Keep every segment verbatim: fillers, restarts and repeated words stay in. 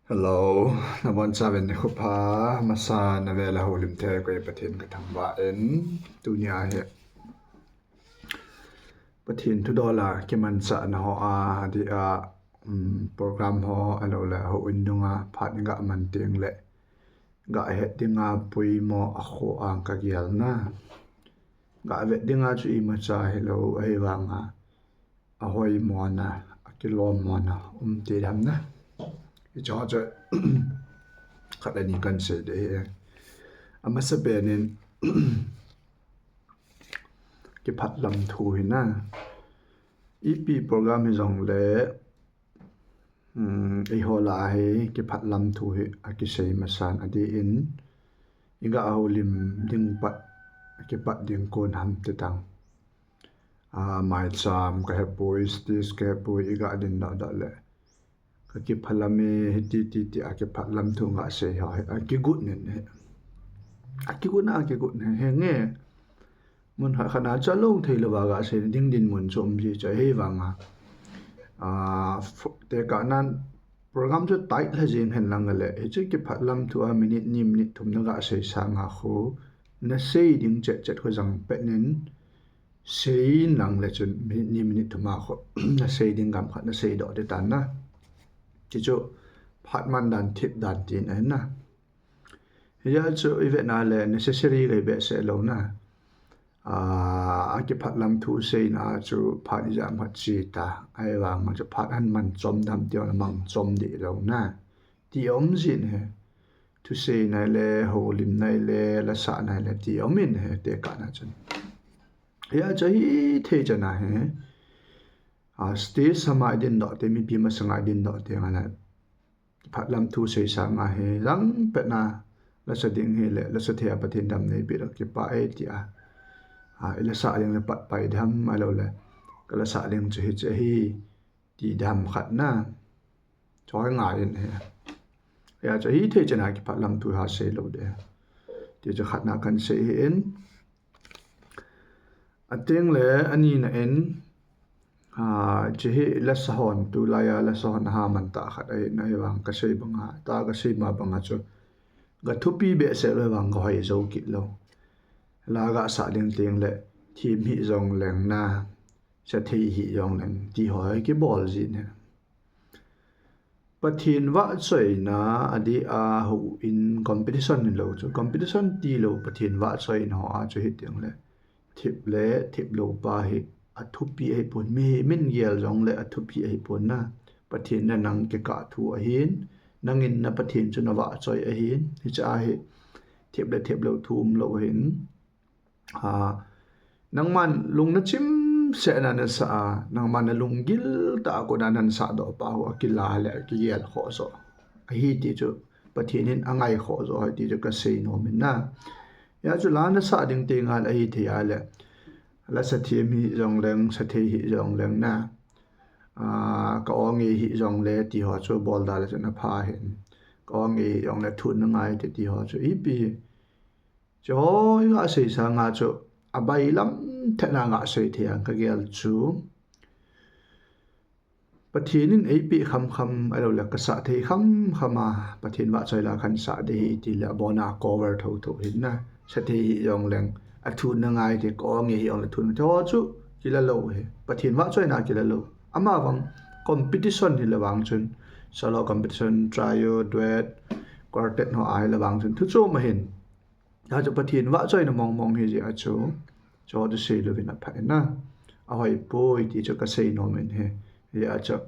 Hello, nabonchauvin nikho pha. Masa navela houlim thei koi Pathen kathangvah in, tunia hi Pathen thudola kimanchahna hoa, dia, um, program ho, ahiloule houin dunga phat iga man tengle, gahet dinga poimo akhoh a kagelna. Gavet dinga chu imacha hilou, ahivanga ahoimona, akilom mona um ti dam na. Hicheho chu khat le ni kahin sei ding ahi. Amasapen in, kiphatlam thu hi na. Ipi program hijongle, um, eiho lah a hi kiphatlam thu hi akisei masan, adeh in iga houlim ding pat, akipat ding kon ham ti tang. A, maicham kahepoi, stage kahepoi, iga dindoh doh le, kakiphalam e, hiti ti ti, akiphatlam thu gasei ho hi akigot in ahi. Akigot na, akigot in ahi. Henge, mun khat khat a chu alou theilouva gasei ding dinmun chu um ji chu, ahivanga, a, tekahnan program chu tight lha jeng hen lang le, hiche kiphatlam thu a minute ni minute thum nagasei sanga khu, nasei ding chet chet khu jangpet in, sei in lang le chun minute ni minute thum a khu nasei ding gam khat nasei doh ding tan na. Hichu phat man dan, thip dan tin ahi na. Hijeh a chu ivet na le necessary kahi behseh lou na. A, akiphatlam thu seina chu phat ijat ham khat che ta, ahivanga chu phat ahin man chom dam ti ho le mang chom deh lou na. Ti aum jin ahi. Thusei nai le, houlim nai le, lasah nai le ti aum in ahi, tekahna chun. Hijeh a chu hithei chan a hi, a, stage sama idindoh teng, mipi masanga idindoh teng le, phatlam thu sei sanga hi jangpet na, lasa ding hile, lasa thei a Pathen damna eipeh le kipah e tia, a, ilasah ding le patpai ding ham, ahiloule kalasah ding chu hiche ahi, ti dam khat na. Chu ngai in ahi. Hijeh a chu hithei chan a kiphatlam thu ha sei lou ding. Ti chu khatna kahin sei ahin. Atengle anina in, a, hiche hi lasa hon, tulai a lasa hon aha man tah khat ahi na, ahivang kasei banga, tua kasei ma banga chu gathupi behseh lou, ahivang gahoi jou kit lou. La gasah ding tengle, them hih jongleng na, sathei hih jongleng, ti ho hi kibol jin ahi. Pathen vahchoina adeh a houin competition hilou chu, competition tilou Pathen vahchoina hoa chu hitengle, thip le thip lou pa hi athupi ahipon, mihem in gel jongle athupi ahipon na. Pathen le nang kikah thu ahin, nangin na Pathen chu navahchoi ahin, hiche a hi thip le thip lou thu umlou ahin. A, nangman lung nachimsetna nasah a, nangman nalunggil tah a kona nasahdoh pa ho akila le akigel khoh joh ahi ti chu, Pathen in angai khoh joh ahi ti chu kasei nom in na. Hijeh chu la nasah ding tengle ahithei a le, lasa them hih jongleng, sathei hih jongleng na, a, ka-ong e hih jongle ti ho chu bol da le chun apha hin. Ka-ong e hih jongle thun nangai te ti ho chu ipi, chuho igasei sanga chu abailam thetna gasei thei a kagel chu, Pathen in eipeh khamkham, ahiloule kasah thei khamkham a Pathen vahchoi la kahin sah ding ahi tile abona cover thotho hin na. Sathei hih jongleng, athun nangai te, ka-ong e hih jongle thun, chuho chu kila lou ahi. Pathen vahchoina kila lou. Amavang competition hile vang chun, solo competition, trio, duet, quartet ho ahile vang chun thuchom ahin. Hijeh chu Pathen vahchoina mongmong hijeh a chu, chuho chu sei louvin apha in na. Ahoipoi ti chu kasei nom in ahi. Hijeh a chu,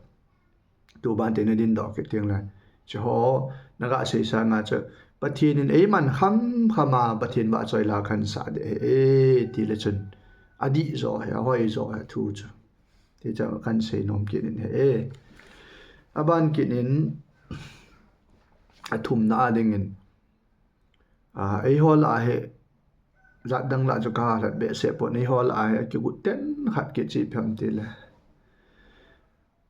tuban te nadindoh kit tengle, chuho nagasei sanga chu, Pathen in eiman khamkham a Pathen vahchoi la kahin sah ding ahi e, tile chun adih joh ahi, ahoi joh ahi thu chu. Ti chu kahin sei nom kit in ahi e. Aban kit in, athumna a dingin, a, eiho lah a hi, jat dang lah chu kahalhat behseh pon, eiho lah a hi akigot ten khat kit chu ipi ham tile,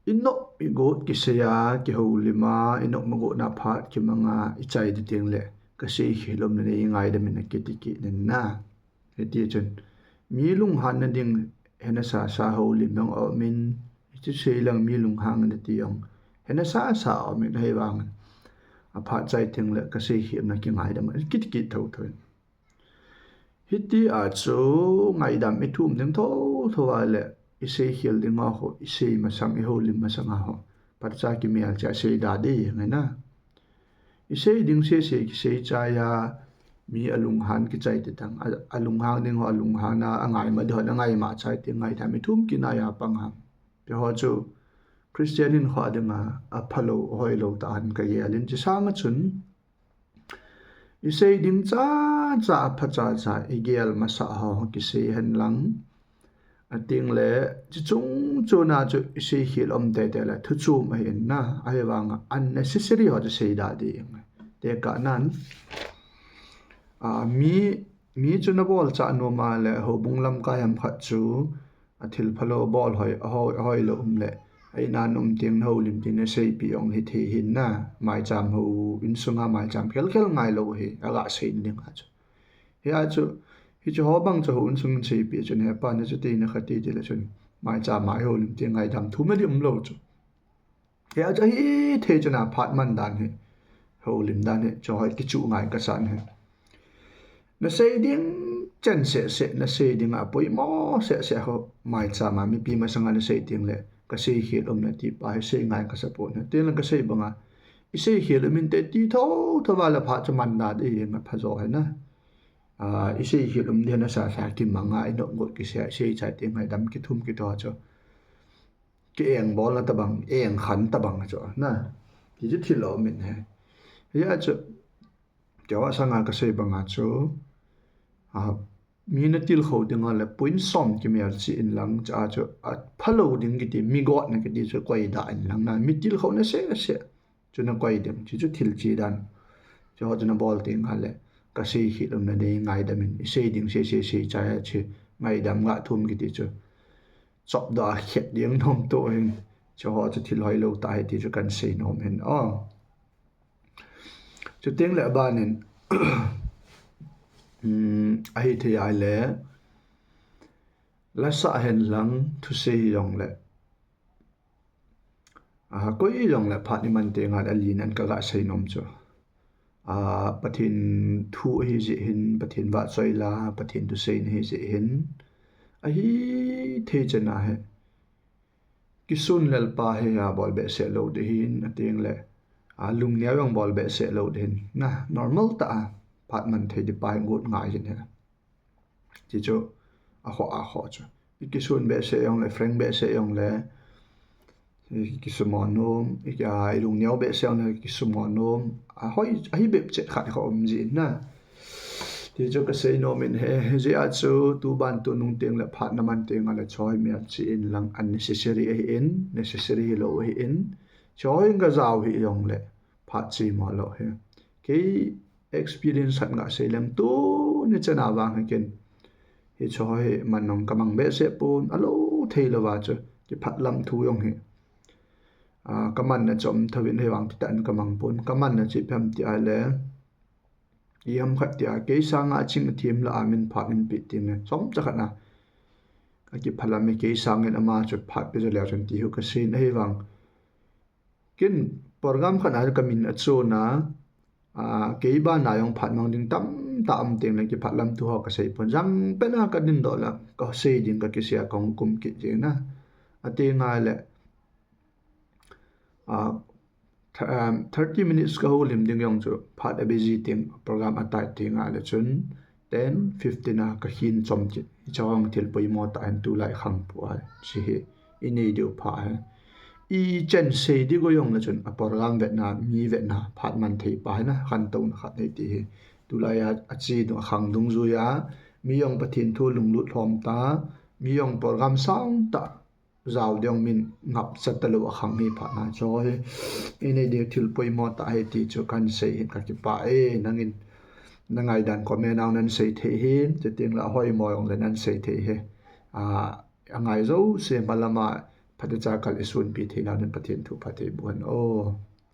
inop igot kisei a, kihoulim a, inop igotna phat kimang a ichai ding tengle, kasei khel umle nei ngaidam in akiti kit in na. Hiti chun, mi lunghanna ding hena sasa houlim jong aumin, hiche sei lang mi lunghang nati jong hena sasa aumin, ahivangin Aphat chai teng le kasei khel na kingaidam a kit kit thotho in. Hiti a chu ngaidam i thum ding thotho a le i seikhel ding a ho, i sei masang, i houlim masang a ho, phatcha kimel cha sei da ding ngai na. I sei ding sese kisei chai a, mi alunghan kichai ti tang, a, alunghang ding ho alunghan a, angaima ding ho angaima chai ti ngaidam i thum kinai a pang ham. Ti ho chu Christian hinkho a dinga aphalou, hoilou tah ahin kagel in, chi sanga chun i sei ding chacha, apha chacha i gel masa ho kisei hen lang. Ateng le, chi chung chuna chu i seikhel um tete le, thu chom ahi in na, ahivanga unnecessary ho chu sei da ding. Tekah nan, a, mi, mi chu na bol cha nom a le, houbung lamkai ham khat chu, a thil phalou bol hoi, ahoi, ahoilou um le, a in a na um teng na houlim tin na seipi ong hithei hin na, maicham hou, insunga maicham khel khel ngailou hi, aga sei ding a chu. Hia chu, hichu ho bang chu hou insung in seipi chun, hepa na chu ti na kha ti ti le chun, maicham a i houlim ti ngaidam thum na di umlou chu. Hia chu ahithei chun aphat man dan hi, houlim dan hi, chu hoi kichu ngai kasan hi. Na sei ding chen sese, na sei ding a poimo sese ho, maicham a mipi masanga na sei teng le, kasei khel um na ti pa hi sei ngai kasa pon hi. Teng le kasei banga, i sei khel um inte ti thotho a le phat chu man da ding apha jo hi na. A, i sei khel um ding na sasa kimanga i nop got kisei, sei chai teng ngaidam kithum kitoh chu. Kieng bol na tabang, eng khan tabang chu na. Ti chu thil lo min he. Hia chu, keima sanga kasei banga chu, a, mi na tilkhou ding a le point som kimel chi in lang cha chu, aphalou ding kiti, mi gotna kiti chu koi da in lang na, mi tilkhou na sese chu na koi ding, chi chu thil chi dan. Chu ho chu na bol teng a le, kasei khel um na ding ngaidam in, i sei ding sese sei chai a chi, ngaidam ga thum kiti chu, chop da khet ding nom to hin, chu ho chu thil hoilou tah hi ti chu kan sei nom hin. O. Chuteng le aban in, um, ahithei a le, la sah hen lang thusei jong le, a, koi jong le phat i man teng a le alen an kaga sei nom chu. A, Pathen thu ahi jeh hin, Pathen vahchoi la, Pathen thusei na hi jeh hin, ahithei chan a hi kisun lel pa hi abol behseh lou ding hin, ateng le, a, lungneo jong bol behseh lou ding hin. Na, normal tah a phat man thei ding pa hi got ngai jin hi. Ti chu, akhoh, akhoh chu. I kisun behseh jong le, frank behseh jong le, i kisumo nom, i, a, i lungneo behseh jong le, kisumo nom. A hoi, ahi bep chet khat kha um jin na. Ti chu kasei nom in he, hijeh a chu, tu ban tu nung teng le phat na man teng a le choi mial chi in lang unnecessary ahi in, necessary hilou ahi in, choi ka jao hi jong le, phat chi mo lou hi. Kei experience khat nga sei leng tuni chan a vang hi ken. Hichu hi man nong kamang behseh pon, alou thei lou va chu, kiphat lam thu jong hi. A, kaman na chom thovin hivang ti tah in kamang pon, kaman na chi phem ti a le. I ham khat ti a, kei sanga ching a thim la a min phat in pi ti ne. Som cha khat na. Ka kiphat lam hi kei sangin ama chu phat pi jo leu chun ti hu kasei in ahivang. Ken program khat a kamin achon a, a, kei ban a jong phat mang ding tamtah um teng le kiphat lam thu ho kasei pon jang pen a kadin doh la, kasei ding kakisei a kahung kum kit jeng na. Ateng a le, a, th-, um, thirty minutes kahoulim ding jong chu phat a busy teng program a tai teng a le chun, ten fifteen a kakhin chom kit. Hichu hung thil poimo tah in tulai khang pu a, chi hi i nei diu pha hi. I chen sei ding go jong le chun a program vetna, mi vetna, phat man thei pa hi na, khantouna khat nei ti hi. Tulai a, achi dung, akhang dungjui a, mi jong Pathen thu lunglut lhom ta, mi jong program sang tah jao ding min ngap cha talou akhang hi phat na chu hi. I nei ding thil poimo tah hi ti chu kan sei hin kakipah e, nangin na ngaidan comment a nan sei thei hin, chuteng le ahoimo jong le nan sei thei hi. A, angai jouse malam a phatecha kal i sunpi thei nau din Pathen thu phatthei boh hen o.